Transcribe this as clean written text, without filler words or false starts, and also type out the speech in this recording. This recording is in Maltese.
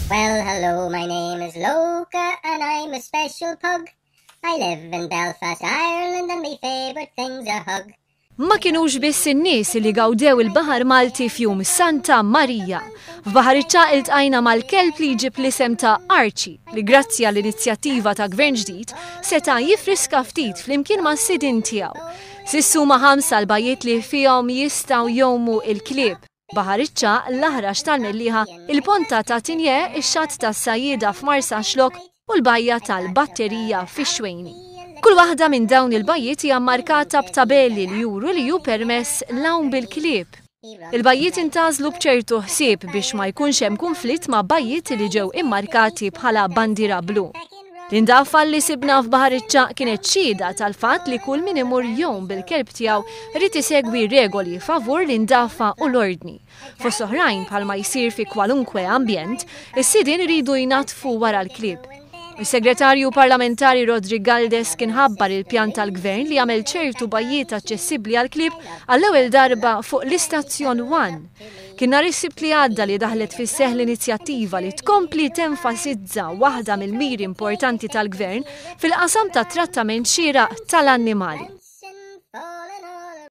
Well, hello, my name is Loca and I'm a special pug. I live in Belfast, Ireland and my favourite thing's a hug. Ma kinux biss in-nies li gawdew il-baħar Malti f'jum Santa Marija. F'Baħar iċ-Ċagħaq iltqajna mal-kelb li jġib l-isem ta' Archie li grazzi għall-inizjattiva ta' Gvern ġdid seta' jiffriska ftit flimkien mas-sidien tiegħu. S'issa huma ħamsa l-bajjiet li fihom jistgħu jgħumu l-klieb. Baħar iċ-Ċagħaq, l-Aħrax tal-Mellieħa, il-Ponta ta' Tinje, ix-Xatt tas-Sajjieda f'Marsaxlokk u l-Bajja tal-Batterija fix-Xwejni. Kull waħda minn dawn il-bajjiet hija mmarkata b'tabelli li juru li hu permess l-għawm bil-klieb. Il-bajjiet intgħażlu b'ċertu ħsieb biex ma jkunx hemm kunflitt ma' bajjiet li ġew immarkati bħala bandiera blu. L-indafa li sibna f'Baħar iċ-Ċagħaq kienet xhieda tal-fatt li kull min imur jgħum bil-kelb tiegħu jrid isegwi regoli favur l-indafa u l-ordni. Fost oħrajn, bħalma jsir fi kwalunkwe ambjent, is-sidien iridu jnaddfu wara l-klieb. Is-Segretarju Parlamentari Roderick Galdes kien ħabbar il-pjan tal-Gvern li jagħmel ċertu bajjiet aċċessibbli għall-klieb għall-ewwel darba fuq l-Istazzjon One. Kien nhar is-Sibt li għadda li daħlet fis-seħħ l-inizjattiva li tkompli tenfasizza waħda mill-miri importanti tal-Gvern fil-qasam tat-trattament xieraq tal-annimali.